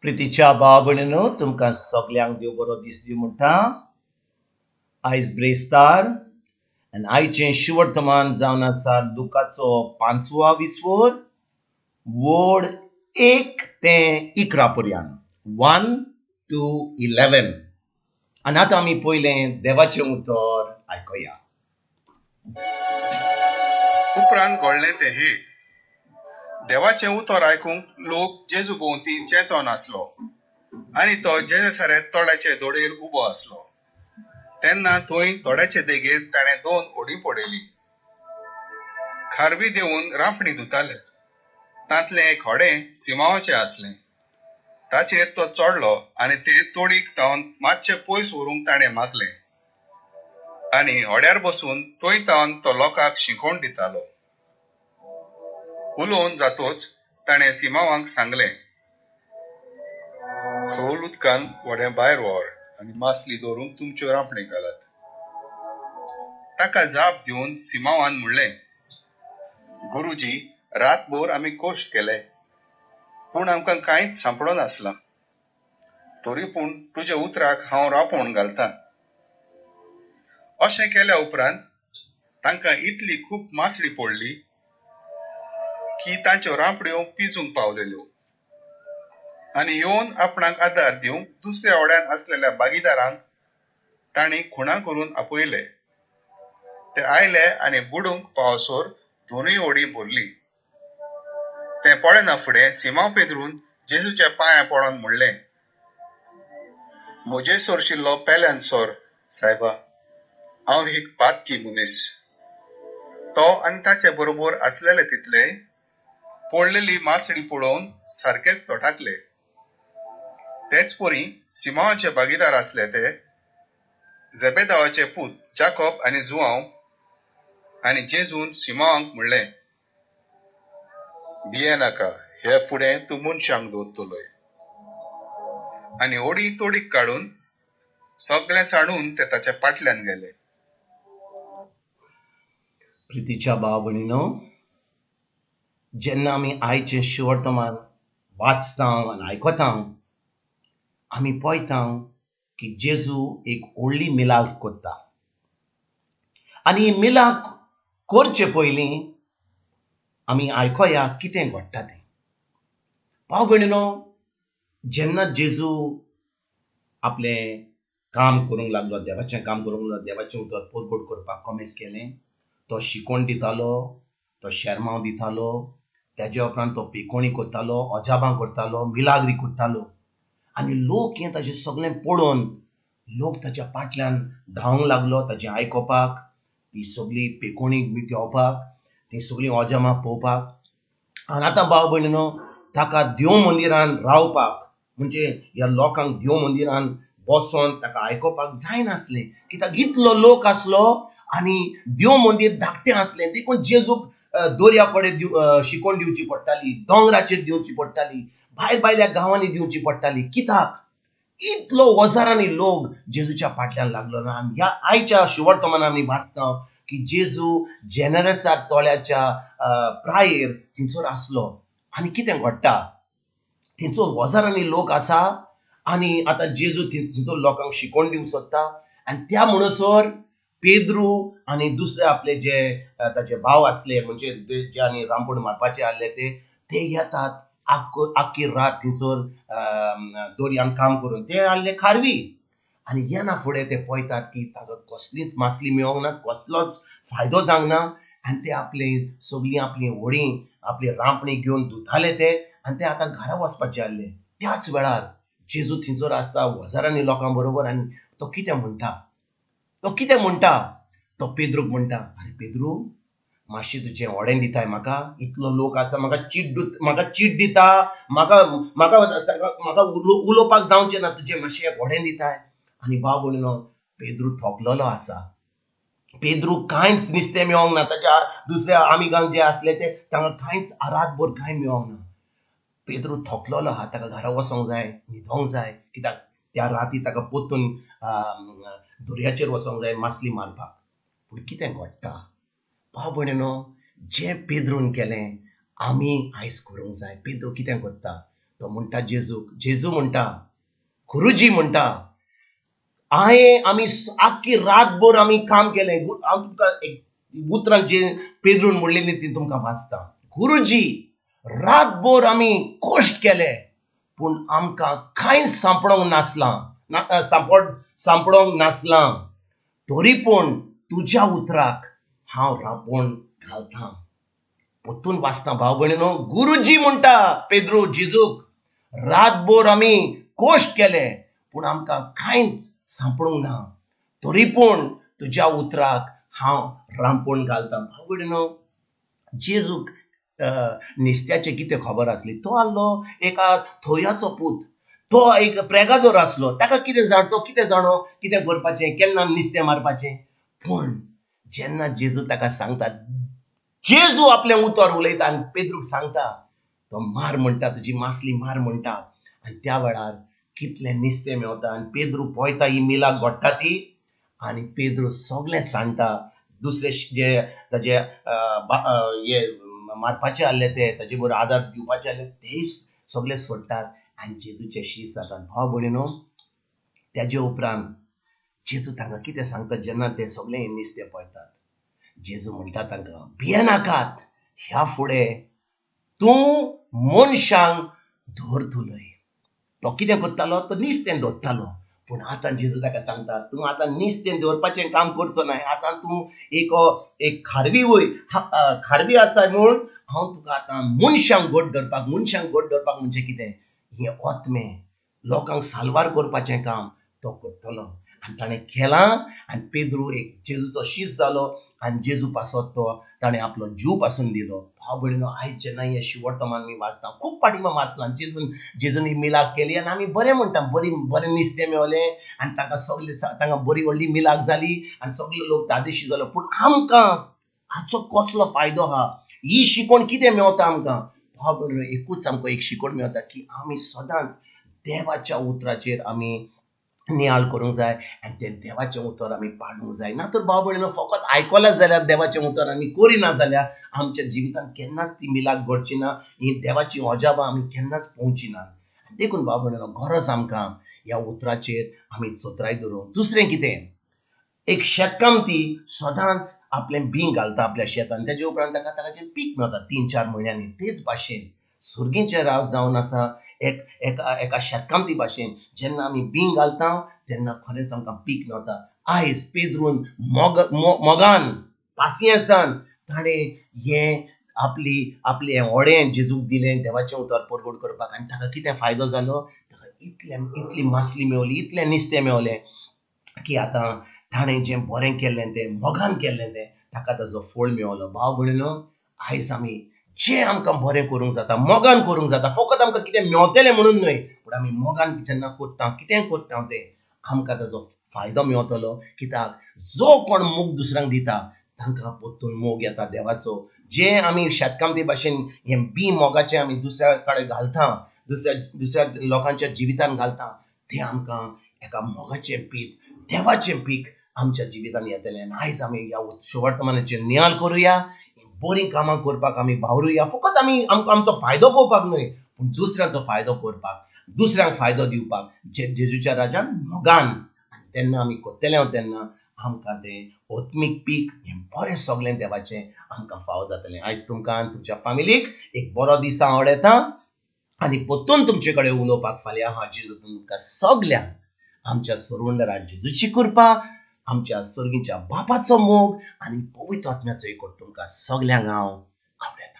प्रितीच्या भाव भयणीनो, तुमकां सगल्यांक देव बरो दीस दिवं म्हणटा. आयज ब्रेस्तार आनी आयचें शिवर्तमान जावन आसा लुकाचो पांचवा विस्वर, वड 1 ते 11 पर्यंत, 1 to 11. आनी आतां आमी पयलें देवाचें उतर आयकुया. उपरांत घडलें तें हे, देवाचें उतर आयकूंक लोक जेजू भोंवती चेंचोन आसलो आनी तो जेनेसारेत तोड्याचे दोडेर उबो आसलो. तेन्ना थंय तोड्याचे देगेर ताणें 2 होडी पडयली. खारवी देवून रांपणी धुताले. तांतलें एक होडें सिमांवाचें आसलें. ताचेर तो चडलो आनी तें तोडीक तावन मातशें पयस व्हरूंक ताणें मागलें आनी होड्यार बसून थंय तावन तो लोकांक शिकोवण दितालो. उलोवन जातोच ताणें सिमांवाक सांगलें, खोल उदकान व्हडें भायर व्हर आनी मासली धरूंक तुमच्यो रांपणी घालात. ताका जाप दिवन सिमांवान म्हणलें, गुरुजी, रातभर आमी कश्ट केले, पूण आमकां कांयच सांपडनासलां. तरी पूण तुज्या उतराक हांव रांपोण घालतां. अशें केल्या उपरांत तांकां इतली खूब मासळी पडली की तांच्यो रांपड्यो पिजूंक पावलेल्यो. आनी येवन आपणाक आदार दिवंक दुसऱ्या होड्यान आसलेल्या भागीदारांक तांणी खुणा करून आपयले. ते आयले आनी बुडूंक पावसर दोनूय होडी भरली. तें पळयना फुडें सिमांव पेद्रून जेजूच्या पांयां पडोन म्हणलें, म्हजे सरशिल्लो पेल्यान सर सायबा, हांव एक पातकी मनीस. तो आनी ताचे बरोबर आसलेले तितले पडलेली मासळी पळोवन सारकेच तोटाकले. तेच परी सिमांवाचे भागीदार आसले ते जेबेदावाचे पूत जाकोब आनी जुआंव. आनी जेजून सिमांवाक म्हणलें, भिये नाका, हे फुडें तूं मनशांक दवरतलोय. आनी होडी तोडीक काडून सगळें सांडून ते ताच्या फाटल्यान गेले. प्रितीच्या भाव भयणीनो, जेन्ना आमी आयचें शिवर्तमान वाचता आनी आयकता, आमी पळयता की जेजू एक व्हडली मिलाग करता. आनी ही मिलाग करचे पयलीं आमी आयकुया कितें घडटा तें. भाव भयणीनो, जेन्ना जेजू आपलें काम करूंक लागलो, देवाचें काम करूंक लागलो, देवाचें उतर परगट करपाक कॉमेस केलें, तो शिकोवण दितालो, तो शेरमांव दितालो, तेज्या उपरांत तो पेकोणी करतालो, अजाबां करतालो, मिलाग्री करतालो. आनी लोक हें ताजें सगळें पळोवन लोक ताच्या फाटल्यान धांवंक लागलो, ताजें आयकोपाक, ती सगळी पेकोणी घेवपाक, ती सगळीं अजाबां पळोवपाक. आनी आतां भाव भयणीनो, ताका देव मंदिरान रावपाक, म्हणजे ह्या लोकांक देव मंदिरान बसोन ताका आयकोपाक जायनासलें, कित्याक इतलो लोक आसलो आनी देव मंदीर धाकटें आसलें. देखून जेजूक दर्या कडेन शिकोवन दिवची पडटाली, दोंगराचेर दिवची पडटाली, भायर भायल्या गांवांनी दिवची पडटाली. कित्याक इतलो हजारांनी लोक जेजूच्या फाटल्यान लागलो ना. आनी ह्या आयच्या शिवर्तमानान आमी वाचता की जेजू जेनेरसा तोळ्याच्या प्रायेर थंयसर आसलो. आनी कितें घडटा, थंयसर हजारांनी लोक आसा आनी आतां जेजू थंयसर लोकांक शिकोवन दिवंक सोदता. आनी त्या म्हणसर पेद्रू आनी दुसरे आपले जे ताचे भाव आसले, म्हणजे जे आनी रांपण मारपाचे आसले, ते येतात आख्खी रात थंयसर दर्यान काम करून. ते आसले खारवी. आनी येना फुडें ते पळयतात की ताका कसलीच मासली मेळोंक ना, कसलोच फायदो जावंक ना. आनी ते आपली सगळीं आपली व्हडीं, आपली रांपणी घेवन धुताले ते, आनी ते आतां घरा वचपाचे आसले. त्याच वेळार जेजू थंयसर आसता हजारांनी लोकां बरोबर. आनी तो कितें म्हणटा, तो कितें म्हणटा, तो पेद्रूक म्हणटा, आरे पेद्रू, मातशें तुजें होडें दिताय म्हाका, इतलो लोक आसा, म्हाका चीट, म्हाका चीट दिता, म्हाका म्हाका म्हाका उलोवपाक जावचें ना, तुजें मातशें होडें दिताय. आनी भाव भयणीनो, पेद्रू थकलेलो आसा. पेद्रू कांयच नुस्तें मेळोंक ना, ताच्या दुसऱ्या आमिगांक जे आसले ते तांकां कांयच रातभर कांय मेळोंक ना. पेद्रू थकलेलो आहा, ताका घरा वचोंक जाय, न्हिदोंक जाय, कित्याक त्या राती ताका परतून दर्याचेर वचोंक जाय मासली मारपाक. पूण कितें घडटा भाव भयणीनो, जें पेद्रून केलें आमी आयज करूंक जाय. पेद्रू कितें करता, तो म्हणटा जेजूक, जेजू म्हणटा, गुरुजी म्हणटा, हांवें आमी आख्खी रातभर आमी काम केलें. हांव तुमकां एक उतरां जे पेद्रून म्हणलेलीं ती तुमकां वाचता. गुरुजी, रातभर आमी कश्ट केले पूण आमकां कांय सांपडोंक नासलां, ना सांपडोंक नासलां, तरी पूण तुज्या उतराक हांव रांपोण घालतां. परतून वाचता भाव भयणीनो, गुरुजी म्हणटा पेद्रू जेजूक, रातभर आमी कश्ट केले पूण आमकां कांयच सांपडूंक ना, तरी पूण तुज्या उतराक हांव रांपोण घालतां. भाव भयणीनो, जेजूक नुस्त्याचें कितें खबर आसली? तो आहलो एका थोयाचो पूत, तो एक प्रेगादोर आसलो. ताका कितें जाण, तो कितें जाणो कितें करपाचें, केन्ना नुस्तें मारपाचें. पूण जेन्ना जेजू ताका सांगता, जेजू आपलें उतर उलयता आनी पेद्रूक सांगता, तो मार म्हणटा, तुजी मासली मार म्हणटा. आनी त्या वेळार कितलें नुस्तें मेवता आनी पेद्रू पळयता ही मिलाक घडटा ती, आनी पेद्रू सगलें सांगता. दुसरे जे ताजे हे मारपाचे आहले ते ताजे बरोबर आदार दिवपाचे आहले तेय सगळे सोडटात आनी जेजूचे शीस जातात. भाव भयणीनो, तेजे उपरांत जेजू तांकां कितें सांगता जेन्ना ते सगळे नुस्तें पळयतात, जेजू म्हणटा तांकां, भियेनाकात, ह्या फुडें तूं मनशांक धरतलोय. तो कितें करतालो? तो नुस्तें धरतालो. पूण आतां जेजू ताका सांगता, तूं आतां नुस्तें दवरपाचें काम करचो नाय, आतां तूं एक एक खारवी वय, खारवी आसा म्हूण हांव तुका आतां मनशांक गोड धरपाक. मनशांक गोड धरपाक म्हणजे कितें? हें ओतमें लोकांक साल्वार करपाचें काम तो करतलो. आनी ताणें केलां. आनी पेद्रू एक जेजूचो शीस जालो आनी जेजू पासत तो ताणें आपलो जीव पासून दिलो. भाव भयणीनो, आयज जेन्ना हें शिवर्तमान आमी वाचता, खूब फावटी वाचलां, जेजून ही मिलाक केली आनी आमी बरें म्हणटा, बरी बरें नुस्तें मेवलें आनी तांकां सगळे तांकां बरी व्हडली मिलाक जाली आनी सगळे लोक दादेशी जालो. पूण आमकां हाचो कसलो फायदो आहा? ही शिकवण कितें मेवता आमकां? भाव भयणीनो, एकूच आमकां एक शिकवण मेवता की आमी सदांच देवाच्या उतराचेर आमी नियाळ करूंक जाय आनी तें देवाचें उतर आमी पाळूंक जाय. ना तर भाव भयणीनो, फकत आयकलें जाल्यार देवाचें उतर आमी करिना जाल्यार आमच्या जिवितांत केन्नाच ती मिलाक घडची ना, ही देवाची अजाबां आमी केन्नाच पळोवची ना. देखून भाव भयणीनो, गरज आमकां ह्या उतराचेर आमी चतराय धरूंक. दुसरें कितें, एक शेतकामती सदांच आपलें बीं घालता आपल्या शेतान, तेजे उपरांत ताका ताचें पीक मेळटा 3-4 म्हयन्यांनी. तेच भाशेन सुर्गीचें राज जावन आसा एक एका एका शेतकामती भाशेन. जेन्ना आमी बीं घालता तेन्ना खरेंच आमकां पीक मेळटा. आयज पेद्रून मोगान पासियेंसान ताणें हें आपली आपलें हें होडें जेजूक दिलें देवाचें उतर परगट करपाक. आनी ताका कितें फायदो जालो? ताका इतली मासली मेवली, इतलें नुस्तें मेवलें की आतां ताणें जें बरें केल्लें तें मोगान केल्लें तें ताका ताजो फळ मेवलो. भाव भयणीनो, आयज आमी जें आमकां बरें करूंक जाता, मोगान करूंक जाता, फकत आमकां कितें मेवतलें म्हणून न्हय, पूण आमी मोगान जेन्ना करता, कितें करता तें आमकां ताजो फायदो मेवतलो. कित्याक जो कोण मोग दुसऱ्यांक दिता तांकां परतून मोग येता देवाचो. जें आमी शेतकामती भाशेन हें बीं मोगाचें आमी दुसऱ्या कडेन घालता, दुसऱ्या लोकांच्या जिवितान घालता, तें आमकां एका मोगाचें पीक, देवाचें पीक आमच्या जिवितान येतलें. आनी आयज आमी ह्या शुवर्तमानाचेर नियाळ करुया, बरीं कामां करपाक आमी वावरुया. फकत आमी आमचो फायदो पळोवपाक न्हय, पूण दुसऱ्यांचो फायदो करपाक, दुसऱ्यांक फायदो दिवपाक जेजूच्या राजान मोगान. आनी तेन्ना आमी करतले तेन्ना आमकां तें आत्मीक पीक हें बरें सगळें देवाचें आमकां फावो जातलें. आयज तुमकां आनी तुमच्या फामिलीक एक बरो दीस हांव आवडयता आनी परतून तुमचे कडेन उलोवपाक फाल्यां हांव जेजू तुमकां सगल्यांक आमच्या सरवंडरा जेजूची कृपा, आमच्या सर्गीच्या बापाचो मोग आनी पवित्र आत्म्याचो एकवट तुमकां सगल्यांक हांव आवडयता.